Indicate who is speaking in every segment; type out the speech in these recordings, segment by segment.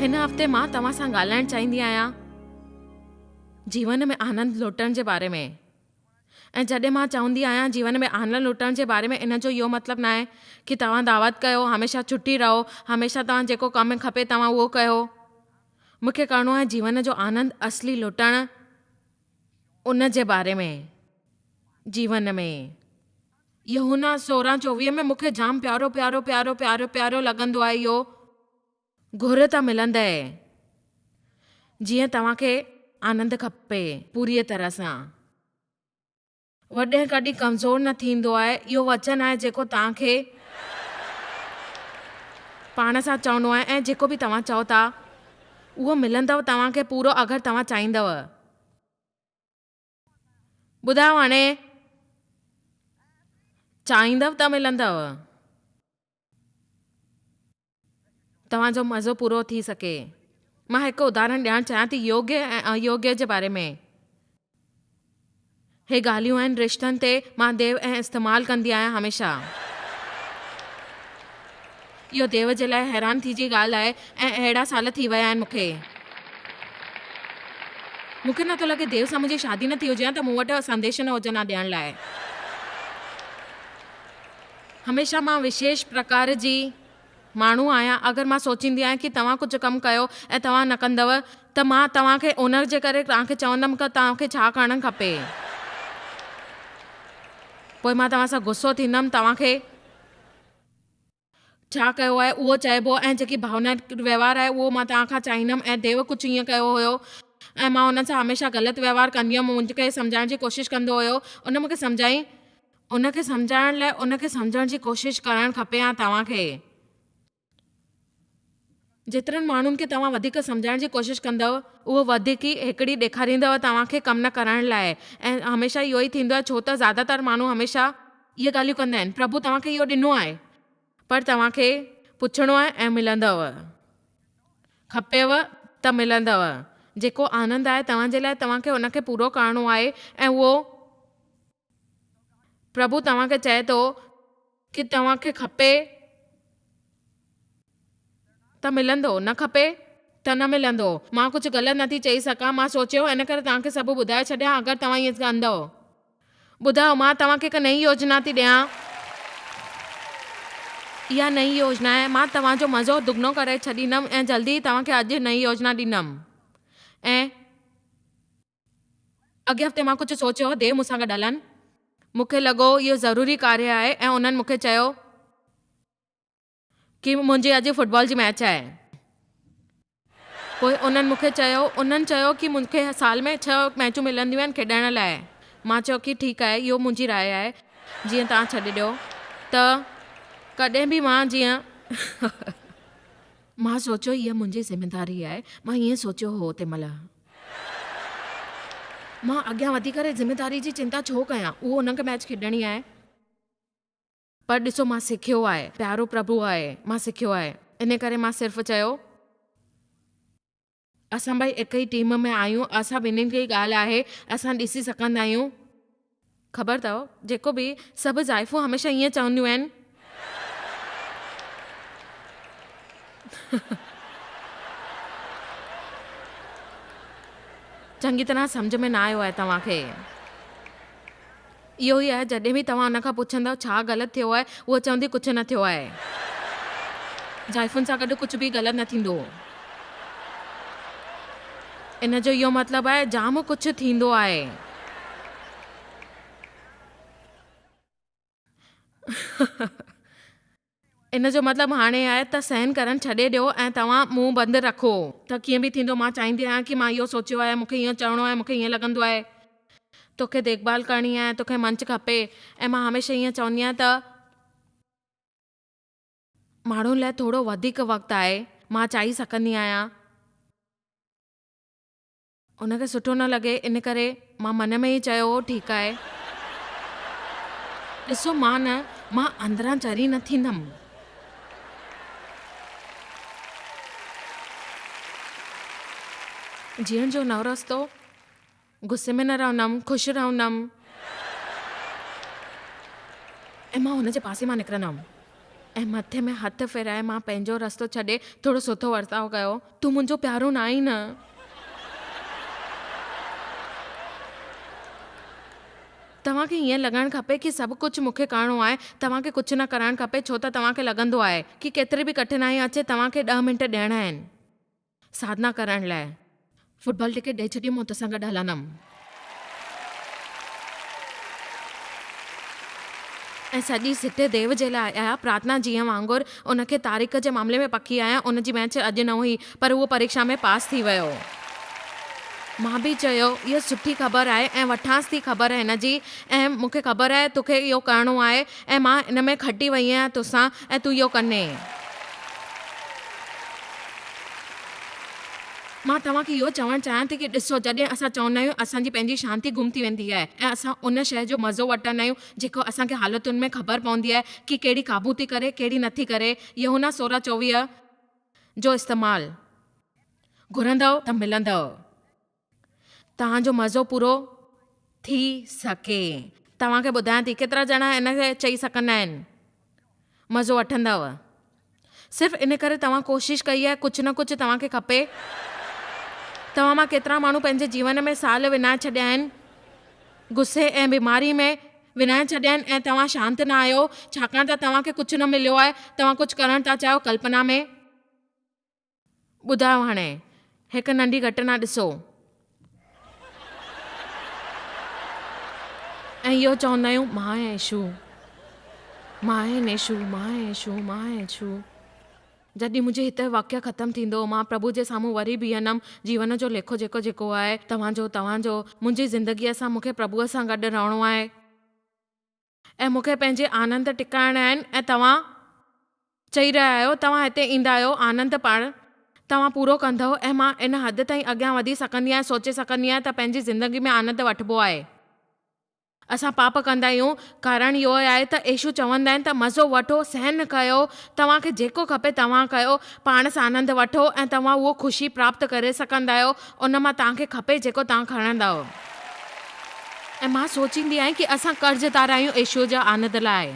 Speaker 1: هن هفتي مان توهان سان ڳالهائڻ چاهيندي آهيان جيون ۾ آنند لٽڻ جي باري ۾. ۽ جڏهن مان چوندي آهيان جيون ۾ آنند لٽڻ جي باري ۾ ان جو اهو مطلب ناهي ڪي توهان دعوت ڪيو، هميشه ڇٽي رهو، هميشه توهان جيڪو ڪم کپي توهان اهو ڪيو. مون کي ڪرڻو آهي جيون جو آنند اصلي لٽڻ ان جي باري ۾ جيون ۾. يوحنا 16 24 ۾ مون کي جام پيارو پيارو پيارو پيارو پيارو لڳندو آهي اهو. گهر ته ملندئي، جيئن توهان کي آنند کپي، پوريء طرح سان. وڏهن ڪڏهن ڪمزور نه ٿيندو آهي، اهو وچن آهي جيڪو توهان کي پاڻ سان چوڻو آهي ۽ جيڪو به توهان چئو ٿا، اهو ملندو توهان کي پورو اگر توهان چاهيندؤ. ٻڌايو هاڻي، چاهيندؤ ته ملندو. توهان جو مزو پورو ٿي سگهي. مان هڪ اداهرڻ ڏيڻ چاهيان ٿي يوگيه ۽ ايوگيه جي باري ۾. هي ڳالهيون آهن رشتن تي مان ديو ۽ استعمال ڪندي آهيان هميشه. اهو ديو جي لاء حيران ٿي جي ڳالهه آهي ۽ اهڙا سال ٿي ويا آهن مون کي. مون کي نٿو لڳي ديو سان منهنجي شادي نه ٿي هجي ها ته مون وٽ سنديش نه هجن ها ڏيڻ لاء. هميشه مان وشيش پرڪار جي ماڻهو آهيان اگر مان سوچيندي آهيان ڪي توهان ڪجهه ڪم ڪيو ۽ توهان نه ڪندؤ ته مان توهان کي ان جي ڪري توهان کي چوندم ته توهان کي ڇا ڪرڻ کپي پوء مان توهان سان غصو ٿيندم توهان کي ڇا ڪيو آهي اهو چئبو ۽ جيڪي ڀاونائڪ ويوهار آهي اهو مان توهان کان چاهيندم ۽ ديو ڪجهه ائين ڪيو هيو ۽ مان انهن سان هميشه غلط ويوهار ڪندي هيم مون کي سمجهائڻ جي ڪوشش ڪندو هيو ان مون کي سمجهائين ان کي سمجهائڻ لاء ان کي سمجهڻ جي ڪوشش ڪرڻ کپي ها توهان کي. جيترن ماڻهن کي توهان وڌيڪ سمجهائڻ جي ڪوشش ڪندؤ اهو وڌيڪ ئي هڪڙي ڏيکاريندؤ توهان کي ڪم نه ڪرڻ لاء ۽ هميشه اهو ئي ٿيندو آهي ڇو ته زياده تر ماڻهو هميشه اهي ڳالهيون ڪندا آهن پرڀو توهان کي اهو ڏنو آهي پر توهان کي پڇڻو آهي ۽ ملندؤ کپيو ته ملندؤ جيڪو آنند آهي توهان جي لاء توهان کي ان کي پورو ڪرڻو آهي ۽ اهو پرڀو توهان کي چئي ٿو ڪي توهان کي کپي ته ملندو، نه کپي ته نه ملندو. مان ڪجهه غلط نٿي چئي سگهان. مان سوچيو ان ڪري توهان کي سڀ ٻڌائي ڇڏيان اگر توهان ائين ڪندؤ. ٻڌايو، مان توهان کي هڪ نئين يوجنا ٿي ڏيان. اها نئين يوجنا آهي. مان توهان جو مزو دگنو ڪري ڇڏيندم ۽ جلدي ئي توهان کي اڄ نئين يوجنا ڏيندم ۽. اڳئين هفتي مان ڪجهه سوچيو هو، ديو مون سان گڏ هلن. مون کي لڳو اهو ضروري ڪاريه آهي ۽ انهن مون کي چيو ڪي منهنجي اڄ فٽبال جي ميچ آهي. پوء انهن مون کي چيو، انهن چيو ڪي مون کي سال ۾ ڇهه ميچون ملنديون آهن کيڏڻ لاء. مان چيو ڪي ٺيڪ آهي، اهو منهنجي راء آهي، جيئن توهان ڇڏي ڏيو ته ڪڏهن به مان جيئن. مان سوچيو اها منهنجي ذميداري آهي، مان ائين سوچيو هو تنهن مهل. مان اڳيان وڌي ڪري ذميداري جي چنتا ڇو ڪيان؟ اهو انهن کي ميچ کيڏڻي آهي. پر ڏسو مان سکيو آهي، پيارو پرڀو آهي، مان سکيو آهي. ان ڪري مان صرف چيو. اسان ٻئي هڪ ئي ٽيم ۾ آهيون، اسان ٻنهين کي ئي ڳالهه آهي، اسان ڏسي سگهندا آهيون. خبر اٿو، جيڪو به، سڀ زائفون هميشه ائين چونديون آهن. چڱي طرح سمجهه ۾ نه آيو آهي توهان کي. اهو ئي آهي جڏهن به توهان ان کان پڇندؤ ڇا غلط ٿيو آهي هوء چوندي ڪجهه نه ٿيو آهي. زائفن سان گڏ ڪجهه به غلط نه ٿيندو. ان جو اهو مطلب آهي جام ڪجهه ٿيندو آهي. ان جو مطلب هاڻي آهي ته سهن ڪرڻ ڇڏي ڏيو ۽ توهان منهن بند رکو. ته ڪيئن به ٿيندو مان چاهيندي آهيان ڪي مان اهو سوچيو آهي مون کي ايئن چوڻو آهي مون کي ايئن لڳندو آهي توکي ديک ڀال ڪرڻي آهي توکي منچ کپي ۽ مان هميشه ايئن چوندي آهيان ته ماڻهن لاء ٿورو وڌيڪ وقت آهي مان چاهي سگهندي آهيان. ان کي سٺو نه لڳي، ان ڪري مان من ۾ ئي چيو هو ٺيڪ آهي. ڏسو مان نه، مان اندران چري نه ٿيندم. جيئڻ جو نئون رستو، غصي ۾ نه رهندم، خوش رهندم. ۽ مان هن جي پاسي مان نڪرندم. ۽ مٿي ۾ هٿ ڦيرائي مان پنهنجو رستو ڇڏي ٿورو سٺو ورتاء ڪيو. تون منهنجو پيارو نه آهين نه. توهان کي ائين لڳڻ کپي ڪي سڀ ڪجهه مون کي ڪرڻو آهي، توهان کي ڪجهه نه ڪرڻ کپي ڇو ته توهان کي لڳندو آهي ڪي ڪيتري به ڪٺنائي اچي توهان کي ڏهه منٽ ڏيڻا آهن ساڌنا ڪرڻ لاء. فٽبال ٽڪيٽ ڏئي ڇڏيم مان توسان گڏ هلندم. ۽ سڄي سٽ ديو جي لاء آيا پرارٿنا جيئن وانگر ان کي تاريخ جي معاملي ۾ پڪي آهيان ان جي ميچ اڄ نه هئي پر اهو پريکشا ۾ پاس ٿي ويو. مان به چيو اها سٺي خبر آهي ۽ وٺانس ٿي خبر هن جي ۽ مون کي خبر آهي توکي اهو ڪرڻو آهي ۽ مان ان ۾ کٽي وئي آهيان توسان ۽ تون اهو ڪندين. مان توهان کي اهو چوڻ چاهيان ٿي ڪي ڏسو جڏهن اسان چوندا آهيون اسان جي پنهنجي شانتي گم ٿي ويندي آهي ۽ اسان ان شيء جو مزو وٺندا آهيون جيڪو اسان کي حالتن ۾ خبر پوندي آهي ڪي ڪهڙي قابو ٿي ڪري ڪهڙي نٿي ڪري يوحنا سورهن 24 جو استعمال گهرندؤ ته ملندؤ توهان جو مزو پورو ٿي سگهي توهان کي ٻڌايان ٿي ڪيترا ڄڻا ان کي چئي سگهندا آهن مزو وٺندؤ. صرف ان ڪري توهان ڪوشش ڪئي آهي ڪجهه نه ڪجهه توهان کي کپي. توهان مان ڪيترا ماڻهو پنهنجي جيون ۾ سال وڃائي ڇڏيا آهن، غصي ۽ بيماري ۾ وڃائي ڇڏيا آهن ۽ توهان شانت نه آهيو ڇاڪاڻ ته توهان کي ڪجهه نه مليو آهي، توهان ڪجهه ڪرڻ ٿا چاهيو ڪلپنا ۾. ٻڌايو هاڻي هڪ ننڍي گهٽنا ڏسو. ۽ اهو چوندا آهيون مان آهيان يشو، مان آهيان يشو، مان آهيان يشو، مان آهيان يشو. جڏهن منهنجي هتي واقعا ختم ٿيندو، مان پرڀو جي سامهون وري بيهندم، جيون جو ليکو جيڪو جيڪو آهي، توهان جو، توهان جو، منهنجي زندگيء سان مون کي پرڀوء سان گڏ رهڻو آهي. ۽ مون کي پنهنجي آنند ٽڪائڻا آهن ۽ توهان چئي رهيا آهيو توهان هتي ايندا آهيو آنند پاڻ توهان پورو ڪندؤ ۽ مان ان حد تائين اڳيان وڌي سگهندي آهيان سوچي سگهندي آهيان ته پنهنجي زندگي ۾ آنند وٺبو آهي. اسان پاپ ڪندا آهيون ڪارڻ اهو آهي ته يشو چوندا آهن ته مزو وٺو سهن ڪيو توهان کي جيڪو کپي توهان ڪيو پاڻ سان آنند وٺو ۽ توهان اهو خوشي پراپت ڪري سگهندا آهيو ان مان توهان کي کپي جيڪو توهان کڻندؤ. ۽ مان سوچيندي آهيان ڪي اسان قرضدار آهيون يشوع جا آنند لاء.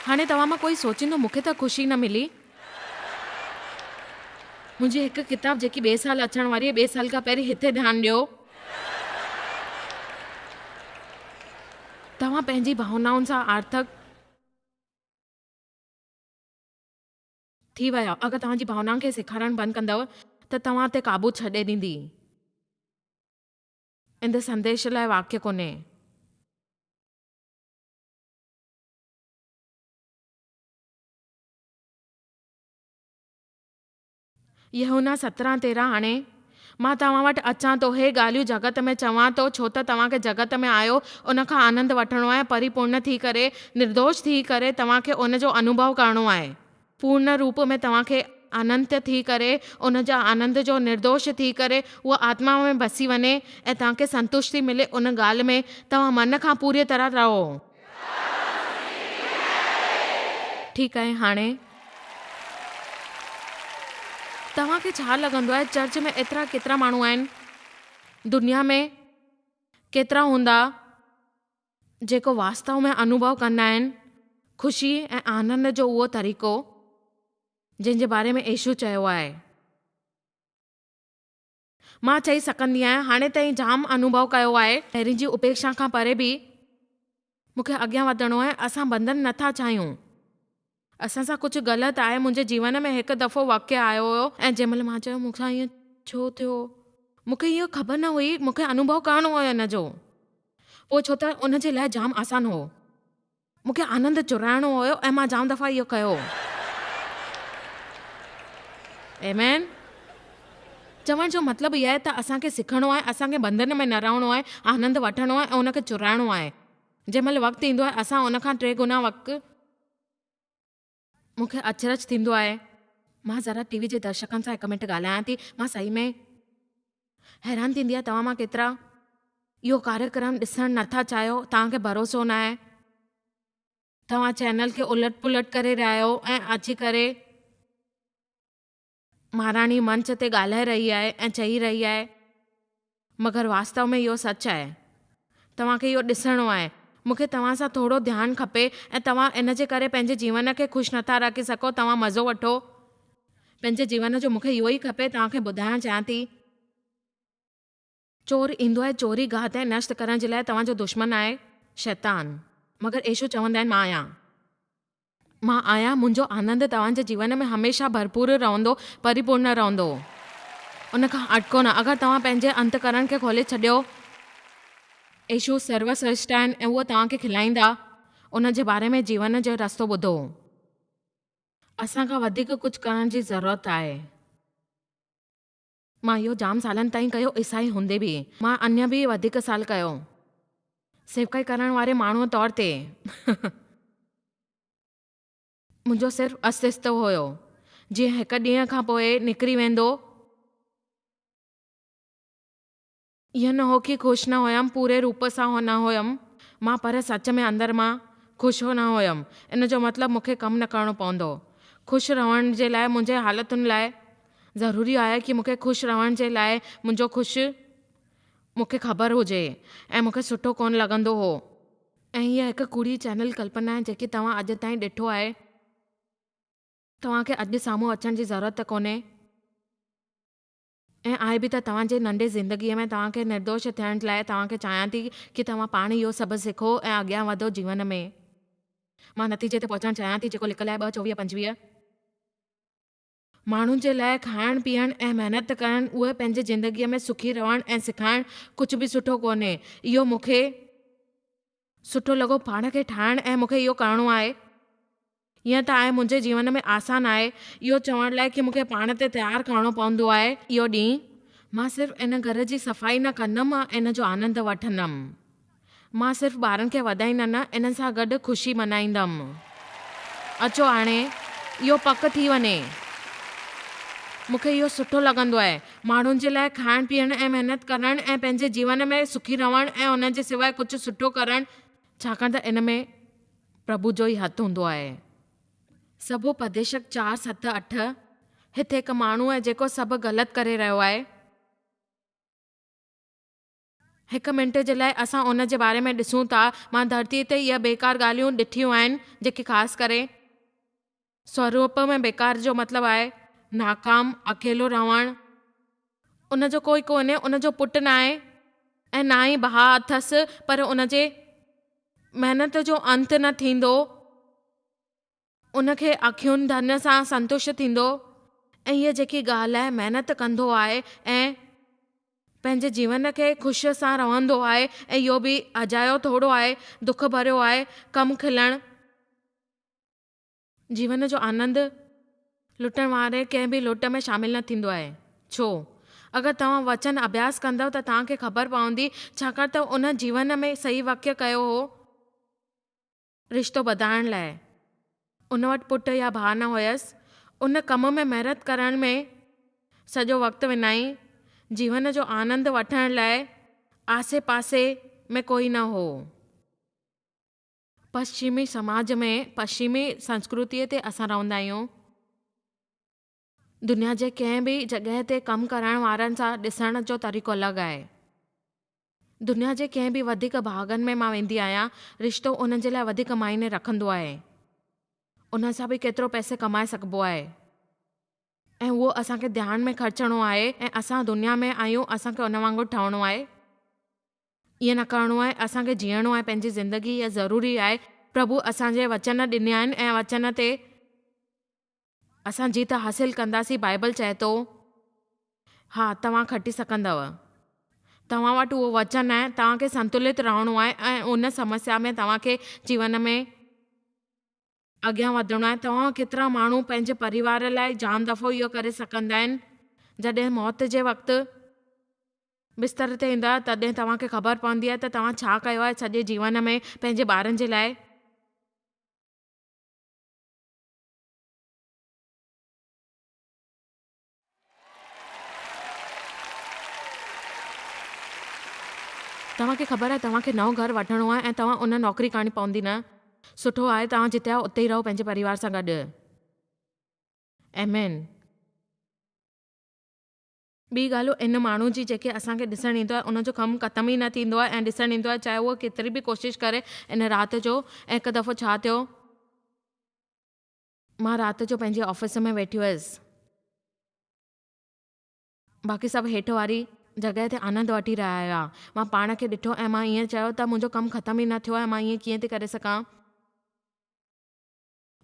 Speaker 1: هاڻي توهان مان ڪوئي سوچيندو مون کي ته خوشي نه ملي. منهنجي هڪ ڪتاب جيڪي ٻئي سال اچڻ واري آهي ٻئي سال کان پهرين هتي ڌيان ڏيو. توهان پنهنجي ڀاونائن سان آرٿڪ. ٿي ويا، اگر توهان جي ڀاونائن کي سيکارڻ بند ڪندؤ ته توهان تي قابو ڇڏي ڏيندي. ايندڙ سنديش لاء واقع ڪونهي. يوحنا 17 13 هاڻي مان توهان وٽ اچان ٿو، هي ڳالهيون جڳت ۾ چوان ٿو، ڇو ته توهان کي جڳت ۾ آيو ان کان آنند وٺڻو آهي، پريپورڻ ٿي ڪري، نردوش ٿي ڪري توهان کي ان جو انوڀو ڪرڻو آهي. پورڻ روپ ۾ توهان کي اننت ٿي ڪري ان جا آنند جو نردوش ٿي ڪري اها آتما ۾ بسي وڃي ۽ توهان کي سنتشتي ملي ان ڳالهه ۾ توهان من کان پوريء طرح رهو. ٺيڪ آهي هاڻي توهان کي ڇا لڳندو آهي چرچ ۾ ايترا ڪيترا ماڻهو آهن؟ دنيا ۾ ڪيترا هوندا؟ جيڪو واستو ۾ انوڀو ڪندا آهن، خوشي ۽ آنند جو اهو طريقو جنهن جي باري ۾ يشو چيو آهي. مان چئي سگهندي آهيان هاڻي تائين جام انوڀو ڪيو آهي. پهرين جي اپيڪشا کان پري به مون کي اڳيان وڌڻو آهي، اسان بنڌن نه ٿا چاهيون. اسان سان ڪجهه غلط آهي، منهنجي جيون ۾ هڪ دفعو واقعو آيو هيو ۽ جنهن مهل مان چيو مون سان ائين ڇو ٿيو؟ مون کي اهو خبر نه هئي، مون کي انوڀو ڪرڻو هيو ان جو. پوء ڇو ته ان جي لاء جام آسان هو. مون کي آنند چورائڻو هيو ۽ مان جام دفعا اهو ڪيو. آمين. چوڻ جو مطلب اهو آهي ته اسان کي سکڻو آهي، اسان کي بنڌن ۾ نه رهڻو آهي، آنند وٺڻو آهي ۽ ان کي چورائڻو آهي. جنهن مهل وقت ايندو آهي اسان ان کان ٽي گنا وقت. مون کي اچرج ٿيندو آهي. مان ذرا ٽي وي جي درشڪن سان هڪ منٽ ڳالهايان ٿي. مان صحيح ۾ حيران ٿيندي آهيان توهان مان ڪيترا اهو ڪاريڪرم ڏسڻ نه ٿا چاهيو، توهان کي ڀروسو نه آهي. توهان چينل کي الٽ پلٽ ڪري رهيا آهيو ۽ اچي ڪري مهاراڻي منچ تي ڳالهائي رهي آهي ۽ چئي رهي آهي مگر واستو ۾ اهو سچ آهي. توهان کي اهو ڏسڻو آهي. مون کي توهان سان ٿورو ڌيان کپي ۽ توهان ان جي ڪري پنهنجي جيون کي خوش نٿا رکي سگهو توهان مزو وٺو پنهنجي جيون جو مون کي اهو ئي کپي توهان کي ٻڌائڻ چاهيان ٿي. چور ايندو آهي چوري گهات ۽ نشت ڪرڻ جي لاء توهان جو دشمن آهي شيطان. مگر يسوع چوندا آهن مان آهيان. مان آهيان منهنجو آنند توهان جي جيون ۾ هميشه ڀرپور رهندو پريپورن رهندو. ان کان اٽڪو نه اگر توهان پنهنجي انتڪرڻ کي کولي ڇڏيو. يسوع سرو سرشٽ آهن ۽ اهو توهان کي کلائيندا. ان جي باري ۾ جيون جو رستو ٻڌو. اسان کان وڌيڪ ڪجهه ڪرڻ جي ضرورت آهي. مان اهو جام سالن تائين ڪيو عيسائي هوندي به مان اڃا به وڌيڪ سال ڪيو سيوڪائي ڪرڻ واري ماڻهوء طور تي. منهنجو صرف استستو هيو جيئن هڪ ڏينهن کان پوء نڪري ويندو. ائين نه هو ڪي خوش نه هيم، پوري روپ سان نه هيم مان پر سچ ۾ اندر مان خوش نه هيم. ان جو مطلب مون کي ڪم نه ڪرڻو پوندو. خوش رهڻ جي لاء منهنجي حالتن لاء ضروري آهي ڪي مون کي خوش رهڻ جي لاء منهنجو خوش مون کي خبر هجي ۽ مون کي سٺو ڪونه لڳندو هو. ۽ هيء هڪ ڪوڙي چينل ڪلپنا آهي جيڪي توهان اڄ تائين ڏٺو آهي. توهان کي اڄ سامهون اچڻ جي ضرورت ڪونهي. ۽ آء به ته توهان جي ننڍي زندگيء ۾ توهان کي نردوش ٿيڻ لاء توهان کي چاهيان ٿي ڪي توهان پاڻ اهو سڀ سکو ۽ اڳيان وڌو جيون ۾. مان نتيجي تي پهچڻ چاهيان ٿي جيڪو لڪل آهي 2 24 25. ماڻهن جي لاء کائڻ پيئڻ ۽ محنت ڪرڻ اهي پنهنجي زندگيء ۾ سکي رهڻ ۽ سکائڻ ڪجهه به سٺو ڪونهي اهو مون کي سٺو لڳو پاڻ کي ٺاهڻ ۽ مون کي اهو ڪرڻو آهي. ائين ته آهي منهنجي جيون ۾ آسان آهي اهو چوڻ لاء ڪي مون کي پاڻ تي تيار ڪرڻو پوندو آهي اهو ڏينهن. مان صرف ان گهر جي صفائي نه ڪندم مان ان جو آنند وٺندم. مان صرف ٻارن کي وڌائيندم نه انهن سان گڏ خوشي منائيندم. اچو هاڻي اهو پڪ ٿي وڃي. مون کي اهو سٺو لڳندو آهي. ماڻهن جي لاء کائڻ پيئڻ ۽ محنت ڪرڻ ۽ پنهنجي جيون ۾ سکي رهڻ ۽ انهن جي سواء ڪجهه سٺو ڪرڻ ڇاڪاڻ ته ان ۾ پرڀو جو ئي هٿ هوندو آهي. سڀوپديشڪ چار ست اٺ، هتي هڪ ماڻهو آهي جيڪو سڀ غلط ڪري رهيو آهي. هڪ منٽ جي لاء اسان ان جي باري ۾ ڏسون ٿا. مان ڌرتيء تي اهي بيڪار ڳالهيون ڏٺيون آهن جيڪي خاص ڪري. سوروپ ۾ بيڪار جو مطلب آهي ناڪام، اڪيلو رهڻ. ان جو ڪوئي ڪونهي، ان جو پٽ ناهي ۽ نه ئي ڀاء اٿس، پر ان جي محنت جو انت نه ٿيندو. ان کي اکيون ڌن سان سنتشٽ ٿيندو ۽ هيء جيڪي ڳالهه آهي محنت ڪندو آهي ۽ پنهنجي جيون کي خوشيء سان رهندو آهي ۽ اهو به اجايو ٿورو آهي، دک ڀريو آهي، ڪم کلڻ. جيون جو آنند لٽڻ واري ڪنهن به لٽ ۾ شامل نه ٿيندو آهي. ڇو؟ اگر توهان وچن اڀياس ڪندؤ ته توهان کي خبر پوندي، ڇاڪاڻ ته ان جيون ۾ صحيح وڪيو ڪيو هو. رشتو وڌائڻ لاء ان وٽ پٽ يا ڀاء نه هيس. ان ڪم ۾ محنت ڪرڻ ۾ سڄو وقت وڃائي جيون جو آنند وٺڻ لاء آسي پاسي ۾ ڪوئي نه هو. پشچمي سماج ۾ پشچمي سنسڪرتيء تي اسان رهندا آهيون. دنيا جي ڪنهن به جڳهه تي ڪم ڪرڻ وارن سان ڏسڻ جو طريقو الڳ آهي. دنيا جي ڪنهن به وڌيڪ ڀاڳن ۾ مان ويندي آهيان، رشتو انهن جي لاء وڌيڪ معني رکندو آهي. ان سان به ڪيترو پئسي ڪمائي سگهبو آهي ۽ اهو اسان کي ڌيان ۾ خرچڻو آهي ۽ اسان دنيا ۾ آهيون اسان کي ان وانگر ٺهڻو آهي. ائين نه ڪرڻو آهي، اسان کي جيئڻو آهي پنهنجي زندگي اها ضروري آهي، پرڀو اسان جي وچن ڏنيا آهن ۽ وچن تي اسان جيت حاصل ڪنداسين بائبل چئي ٿو ها توهان کٽي سگهندؤ توهان وٽ اهو وچن آهي توهان کي سنتلت رهڻو آهي ۽ ان سمسيا ۾ توهان کي جيون ۾ اڳيان وڌڻو آهي توهان ڪيترا ماڻهو پنهنجي پريوار لاء جام دفعو اهو ڪري سگهندا آهن جڏهن موت جي وقت بستر تي ايندا تڏهن توهان کي خبر پوندي آهي ته توهان ڇا ڪيو آهي سڄي جيون ۾ پنهنجي ٻارن جي لاء. توهان کي خبر آهي توهان کي نئون گهر وٺڻو آهي ۽ توهان ان نوڪري ڪرڻي پوندي نه؟ سٺو آهي توهان جتي آهيو اتي ئي رهو پنهنجي پريوار سان گڏ. آمين. ٻي ڳالهه ان ماڻهو جي جيڪي اسان کي ڏسڻ ايندو آهي ان جو ڪم ختم ئي نه ٿيندو آهي ۽ ڏسڻ ايندو آهي چاهي اهو ڪيتري به ڪوشش ڪري ان رات جو ۽ هڪ دفعو ڇا ٿيو مان رات جو پنهنجي آفيس ۾ ويٺي هيس باقي سڀ هيٺ واري جڳهه تي آنند وٺي رهيا هيا مان پاڻ کي ڏٺو ۽ مان ائين چيو ته منهنجو ڪم ختم ئي نه ٿيو آهي مان ائين ڪيئن ٿي ڪري سگهان.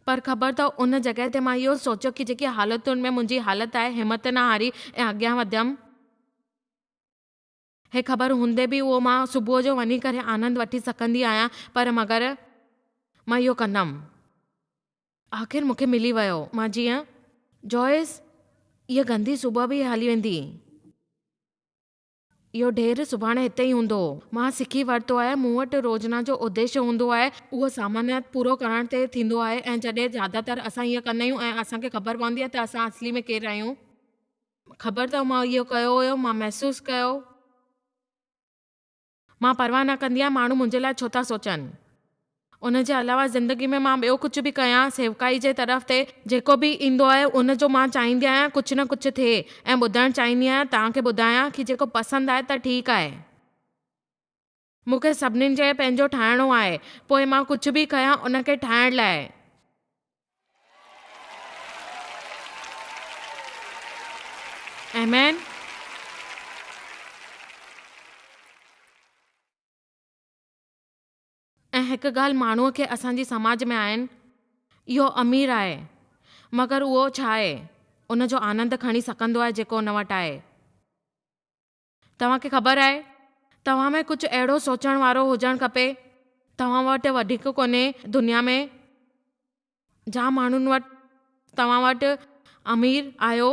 Speaker 1: پر خبر اٿو ان جڳهه تي مان اهو سوچيو ڪي جيڪي حالتن ۾ منهنجي حالت آهي همت نه هاري ۽ اڳيان وڌيم. هي خبر هوندي به اهو مان صبح جو وڃي ڪري آنند وٺي سگهندي آهيان پر مگر مان اهو ڪندم. آخر مون کي ملي ويو. مان جيئن جوائس اها گندي صبح به هلي ويندي. اهو ڍير سڀاڻي هتي ئي هوندو. مان سکي ورتو آهي، مون وٽ روزنا جو اديش هوندو آهي، اهو سامانيت پورو ڪرڻ تي ٿيندو آهي ۽ جڏهن زياده تر اسان ائين ڪندا آهيون ۽ اسان کي خبر پوندي آهي ته اسان اصلي ۾ ڪير آهيون. خبر اٿو مان اهو ڪيو هيو، مان محسوس ڪيو. مان پرواهه نه ڪندي آهيان ماڻهو منهنجي لاء ڇو ٿا سوچن. ان جي علاوه زندگي ۾ مان ٻيو ڪجهه به ڪيان سيوڪائي جي طرف تي جيڪو به ايندو آهي ان جو مان چاهيندي آهيان ڪجهه نه ڪجهه ٿئي ۽ ٻڌڻ چاهيندي آهيان توهان کي ٻڌايان ڪي جيڪو پسند آهي ته ٺيڪ آهي. مون کي سڀني جي پنهنجو ٺاهڻو آهي پوء مان ڪجهه به ڪيان ان کي ٺاهڻ لاء. آمين. ۽ هڪ ڳالهه ماڻهوء کي اسان جي سماج ۾ آهن، اهو امير آهي، مگر اهو ڇا آهي، ان جو آنند کڻي سگهندو آهي جيڪو ان وٽ آهي. توهان کي خبر آهي، توهان ۾ ڪجهه اهڙو سوچڻ وارو هجڻ کپي، توهان وٽ وڌيڪ ڪونهي دنيا ۾ جام ماڻهن وٽ، توهان وٽ امير آهيو،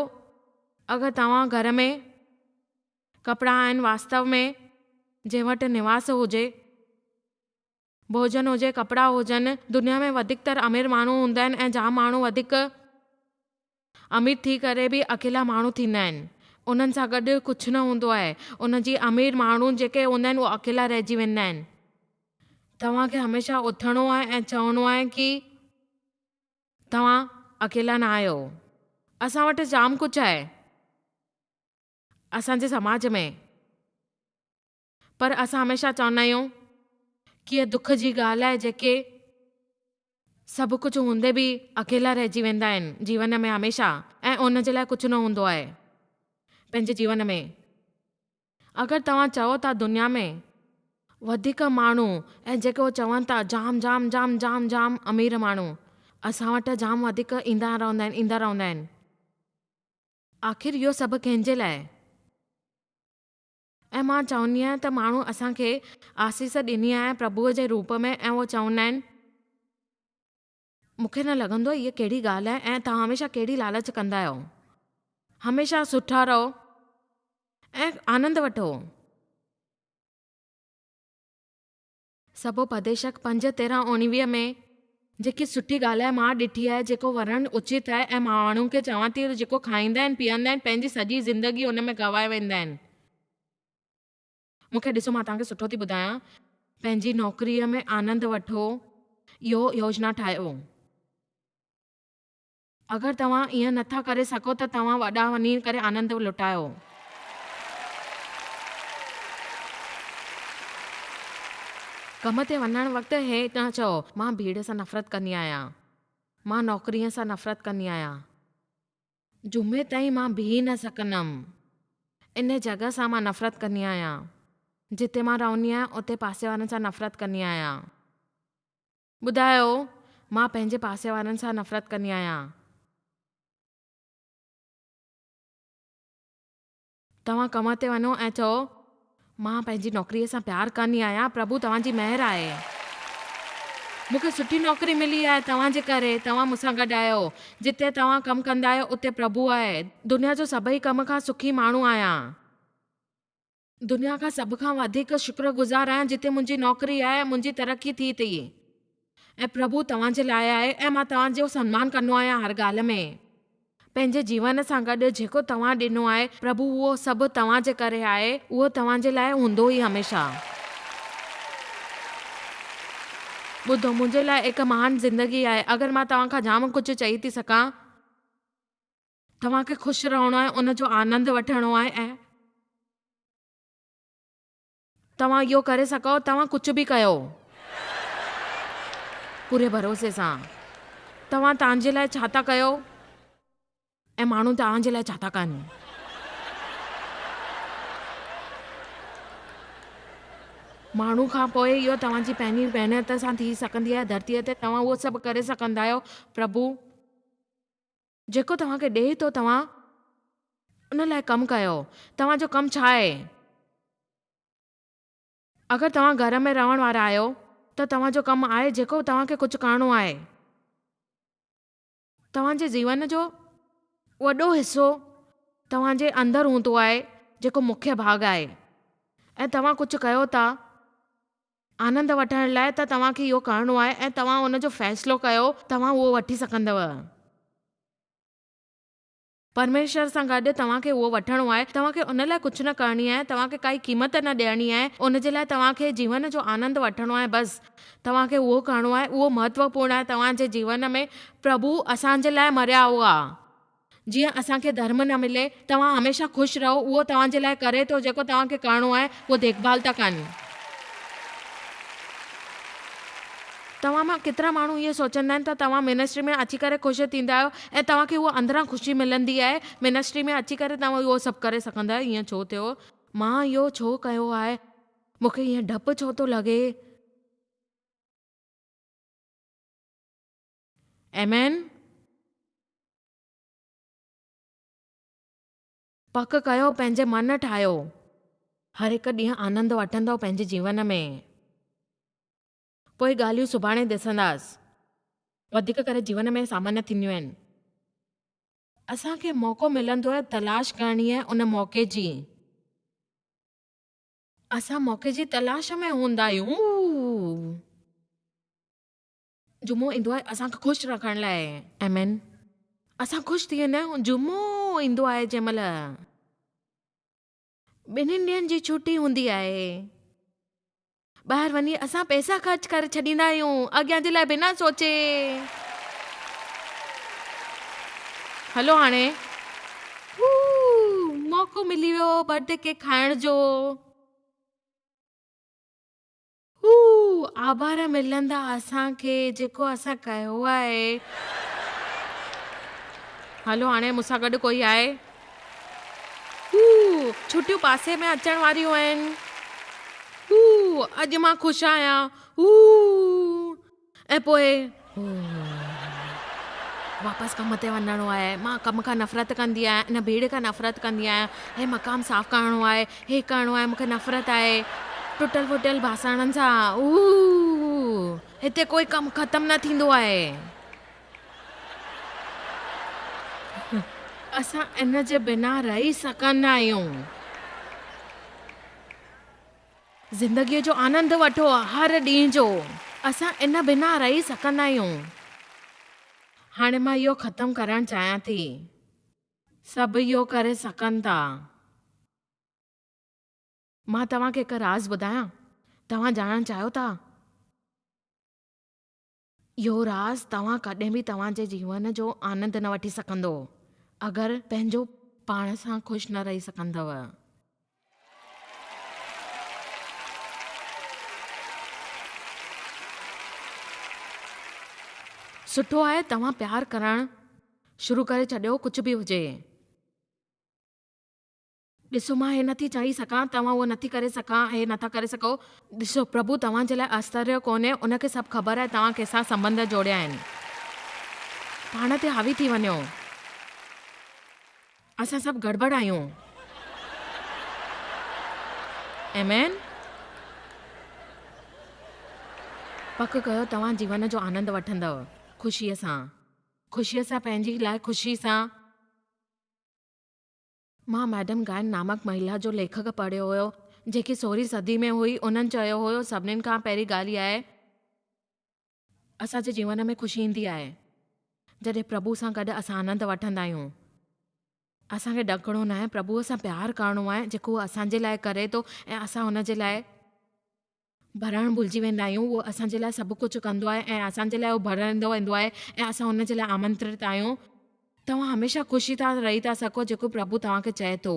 Speaker 1: اگر توهان گهر ۾. ڪپڙا آهن واستو ۾ جنهن وٽ نواس هجي، ڀوڄن هجي، ڪپڙا هجن، دنيا ۾ وڌيڪ تر امير ماڻهو هوندا آهن ۽ جام ماڻهو وڌيڪ امير ٿي ڪري به اڪيلا ماڻهو ٿيندا آهن، انهن سان گڏ ڪجهه نه هوندو آهي، ان جي امير ماڻهو جيڪي هوندا آهن اهي اڪيلا رهجي ويندا آهن. توهان کي هميشه اٿڻو آهي ۽ چوڻو آهي ڪي توهان اڪيلا نه آهيو، اسان وٽ جام ڪجهه آهي. اسان جي سماج ۾. پر اسان هميشه چوندا آهيون ڪي اها دک جي ڳالهه آهي جيڪي سڀ ڪجهه هوندي به اڪيلا رهجي ويندا آهن جيون ۾ هميشه ۽ ان جي لاء ڪجهه نه هوندو آهي پنهنجي جيون ۾. اگر توهان چئو ٿا دنيا ۾ وڌيڪ ماڻهو ۽ جيڪي هو چون ٿا جام جام جام جام جام امير ماڻهو اسان وٽ جام وڌيڪ ايندا رهندا آهن ايندا رهندا آهن. آخر اهو سڀ ڪنهن جي لاء؟ ۽ مان چوندي آهيان ته ماڻهو اسان کي آسيس ڏني آهي پرڀوء جي روپ ۾ ۽ اهو چوندا آهن. مون کي نه لڳندو آهي اها ڪهڙي ڳالهه آهي ۽ توهان هميشه ڪهڙي لالچ ڪندا آهيو. هميشه سٺا رهو ۽ آنند وٺو. سڀوپديشڪ پنج تيرهن اوڻويهه ۾ جيڪي سٺي ڳالهه آهي مان ڏٺي آهي جيڪو ورڻ اچت آهي ۽ مان ماڻهن کي چوان ٿي ته جيڪو کائيندا آهن پيئندا آهن پنهنجي سڄي زندگي ان ۾ گنوائي ويندا آهن. مون کي ڏسو مان توهان کي سٺو ٿي ٻڌايان پنهنجي نوڪريء ۾ آنند وٺو اهو يوجنا ٺاهيو. اگر توهان ائين نه ٿا ڪري سگهو ته توهان وڏا وڃي ڪري آنند لٽايو. ڪم تي وڃڻ وقت هي نه چئو، مان ڀيڙ سان نفرت ڪندي آهيان. مان نوڪريء سان نفرت ڪندي آهيان. جمعي تائين مان بيهي نه سگهندم. ان جڳهه سان مان نفرت ڪندي آهيان. جتي مان رهندي آهيان اتي پاسي وارن سان نفرت ڪندي آهيان. ٻڌايو، مان پنهنجي پاسي وارن سان نفرت ڪندي آهيان. توهان ڪم تي وڃو ۽ چئو، مان پنهنجي نوڪريء سان پيار ڪندي آهيان، پرڀو توهان جي مهر آهي. مون کي سٺي نوڪري ملي آهي توهان جي ڪري، توهان مون سان گڏ آهيو. جتي توهان ڪم ڪندا آهيو، اتي پرڀو آهي. دنيا جو سڀئي ڪم کان سکي ماڻهو آهيان. دنيا کان سڀ کان وڌيڪ شڪر گذار آهيان جتي منهنجي نوڪري آهي ۽ منهنجي ترقي ٿي ٿي ۽ پرڀو توهان جي لاء آهي ۽ مان توهان جو سنمان ڪندو آهيان هر ڳالهه ۾ پنهنجي جيون سان گڏ جيڪو توهان ڏنو آهي پرڀو اهو سڀ توهان جي ڪري آهي اهو توهان جي لاء هوندو ئي هميشه. ٻڌو منهنجي لاء هڪ مهان زندگي آهي اگر مان توهان کان جام ڪجهه چئي ٿي سگهان. توهان کي خوش رهڻو آهي، ان جو آنند وٺڻو آهي ۽ توهان اهو ڪري سگهو، توهان ڪجهه به ڪيو. پوري ڀروسي سان. توهان توهان جي لاء ڇا ٿا ڪيو ۽ ماڻهو توهان جي لاء ڇا ٿا ڪن. ماڻهو کان پوء اهو توهان جي پنهنجي محنت سان ٿي سگهندي آهي، ڌرتيء تي توهان اهو سڀ ڪري سگهندا آهيو، پرڀو. جيڪو توهان کي ڏئي ٿو توهان ان لاء ڪم ڪيو. توهان جو ڪم ڇا آهي؟ اگر توهان گهر ۾ رهڻ وارا آهيو ته توهان جو ڪم آهي جيڪو توهان کي ڪجهه ڪرڻو آهي. توهان جي جيون جو وڏو حصو توهان جي اندر هوندو آهي جيڪو مکيه ڀاڳ آهي ۽ توهان ڪجهه ڪيو ٿا آنند وٺڻ لاء ته توهان کي اهو ڪرڻو آهي ۽ توهان ان جو فيصلو ڪيو، توهان اهو وٺي سگهندؤ. پرميشور سان گڏ توهان کي اهو وٺڻو آهي. توهان کي ان لاء ڪجهه نه ڪرڻي آهي، توهان کي ڪائي قيمت نه ڏيڻي آهي، ان جي لاء توهان کي جيون جو آنند وٺڻو آهي بس. توهان کي اهو ڪرڻو آهي، اهو مهتوپورڻ آهي توهان جي جيون ۾. پرڀو اسان جي لاء مريا هئا. جيئن اسان کي ڌرم نه ملي. توهان هميشه خوش رهو، اهو توهان جي لاء ڪري ٿو جيڪو توهان کي ڪرڻو آهي، اهو ديکڀال ٿا ڪن. توهان مان ڪيترا ماڻهو اهو سوچندا آهن ته توهان منسٽري ۾ اچي ڪري خوش ٿيندا آهيو ۽ توهان کي اهو اندران خوشي ملندي آهي، منسٽري ۾ اچي ڪري توهان اهو سڀ ڪري سگهندا آهيو، ائين ڇو ٿيو؟ مان اهو ڇو ڪيو آهي؟ مون کي ائين ڊپ ڇو ٿو لڳي؟ آمين. پڪ ڪيو پنهنجي من ٺاهيو. هر هڪ ڏينهن آنند وٺندؤ پنهنجي جيون ۾. پوء ڳالهيون سڀاڻي ڏسنداس. وڌيڪ ڪري جيون ۾ سامانيه ٿينديون آهن. اسان کي موقعو ملندو آهي تلاش ڪرڻي آهي ان موقعي جي. اسان موقعي جي تلاش ۾ هوندا آهيون. جمعو ايندو آهي اسان کي خوش رکڻ لاء. آمين. اسان خوش ٿي ويندا آهيون جمعو ايندو آهي جنهن مهل ٻنهين ڏينهن جي ڇٽي هوندي آهي ٻاهر وڃي اسان پئسا خرچ ڪري ڇڏيندا آهيون اڳيان جي لاء بنا سوچي. هلو هاڻي هو موقعو ملي ويو برٿ ڊي ڪيڪ کائڻ جو. هو آڀار ملندا اسان کي جيڪو اسان ڪيو آهي. هلو هاڻي مون سان گڏ ڪوئي آهي؟ هو ڇٽيون پاسي ۾ اچڻ واريون آهن. هو اڄ مان خوش آهيان. هو ۽ پوء واپس ڪم تي وڃڻو آهي. مان ڪم کان نفرت ڪندي آهيان، ان ڀيڙ کان نفرت ڪندي آهيان. هي مقام صاف ڪرڻو آهي، هي ڪرڻو آهي، مون کي نفرت آهي ٽٽل ڦٽل باسڻن سان. اوهه! هتي ڪوئي ڪم ختم نه ٿيندو آهي. اسان ان جي بنا رهي سگهندا آهيون. زندگيء جو آنند وٺو هر ڏينهن جو. اسان ان بنا رهي سگهندا آهيون. هاڻي مان اهو ختم ڪرڻ چاهيان ٿي. سڀ اهو ڪري سگهن ٿا. مان توهان کي هڪ راز ٻڌايان؟ توهان ڄاڻڻ چاهيو ٿا؟ اهو راز توهان ڪڏهن به توهان جي جيون جو آنند نه وٺي سگهندو اگر پنهنجو پاڻ سان خوش نه رهي سگهندؤ. سٺو آهي توهان پيار ڪرڻ شروع ڪري ڇڏيو ڪجهه به هجي. ڏسو مان هي نٿي چئي سگهان، توهان اهو نٿي ڪري سگهان، هي نٿا ڪري سگهو. ڏسو، پرڀو توهان جي لاء آشچريه ڪونهي، ان کي سڀ خبر آهي توهان ڪنهن سان سنٻنڌ جوڙيا آهن. پاڻ تي حاوي ٿي وڃو. اسان سڀ گڙٻڙ آهيون. آمين. پڪ ڪيو توهان جيون جو آنند وٺندؤ، خوشيء سان. خوشيء سان پنهنجي لاء خوشي سان. مان ميڊم گائن نامڪ مهلا جو ليکڪ پڙهيو هيو، جيڪي سورهين صدي ۾ هئي. انهن چيو هيو، سڀنين کان پهرين ڳالهه اها آهي، اسان جي جيون ۾ خوشي ايندي آهي، جڏهن پرڀو سان گڏ اسان آنند وٺندا آهيون. اسان کي ڏڪڻو ناهي، پرڀوء سان پيار ڪرڻو آهي، جيڪو هو اسان جي لاء ڪري ٿو ۽ اسان هن جي لاء ڀرڻ ڀلجي ويندا آهيون. اهو اسان جي لاء سڀ ڪجهه ڪندو آهي ۽ اسان جي لاء اهو ڀرندو ويندو آهي ۽ اسان هن جي لاء آمنترت آهيون. توهان هميشه خوشي سان رهي ٿا سگهو جيڪو پرڀو توهان کي چئي ٿو.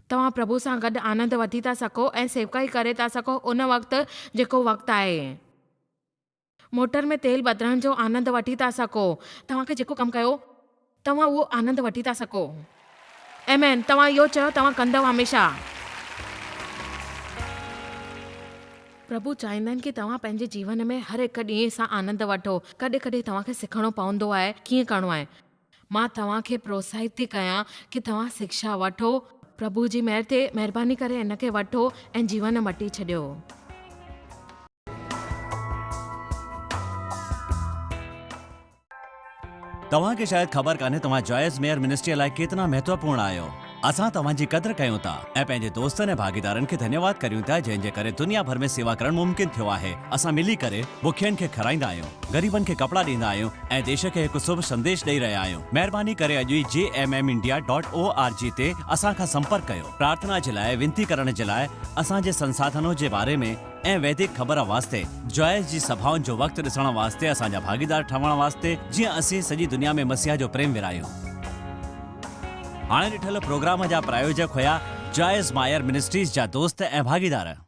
Speaker 1: توهان پرڀو سان گڏ آنند وٺي ٿا سگهو ۽ سيوڪائي ڪري ٿا سگهو ان وقت جيڪو وقت آهي. موٽر ۾ تيل بدلڻ جو آنند وٺي ٿا سگهو. توهان کي جيڪو ڪم ڪيو توهان اهو آنند وٺي ٿا سگهو. آمين توهان اهو چيو توهان ڪندؤ هميشه. پرڀو چاهيندا آهن ڪي توهان پنهنجي جيون ۾ هر هڪ ڏينهن سان آنند وٺو. ڪڏهن ڪڏهن توهان کي سکڻو پوندو آهي ڪيئن ڪرڻو آهي. مان توهان کي پروتساهت ٿي ڪيان ڪي توهان شڪشا وٺو. پرڀو جي مهر ٿئي مهرباني ڪري ان کي وٺو ۽ جيون مٽي ڇڏيو.
Speaker 2: توهان کي شايد خبر ڪانهي توهان جوائس ميئر منسٽريء لاء ڪيتنا مهتوپورڻ آهيو. اسان توهان جي قدر ڪيون ٿا ۽ پنهنجي دوستن ۽ ڀاڳيدارن کي ڌنيواد ڪريون ٿا جنهن جي ڪري دنيا ڀر ۾ سيوا ڪرڻ ممڪن ٿيو آهي. اسان ملي ڪري بکين کي کارائيندا آهيون، غريبن کي ڪپڙا ڏيندا آهيون ۽ ديش کي هڪ شڀ سنديش ڏئي رهيا آهيون. مهرباني ڪري اڄ ئي J M M India dot O R G تي اسان کان سمپرڪ ڪيو. پرارٿنا جي لاء وينتي ڪرڻ جي لاء اسان جي سنساڌنو جي باري ۾ ۽ ويدڪ خبر واسطي جوائس جي سڀائن جو وقت ڏسڻ واسطي اسان جا ڀاڳيدار ٺهڻ واسطي جيئن اسين سڄي دنيا ۾ مسيح جو پريم ورهايون. هاڻي ڏٺل پروگرام جا پرايوجڪ هيا جوائس مائر منسٽريز جا دوست ۽ ڀاڳيدار.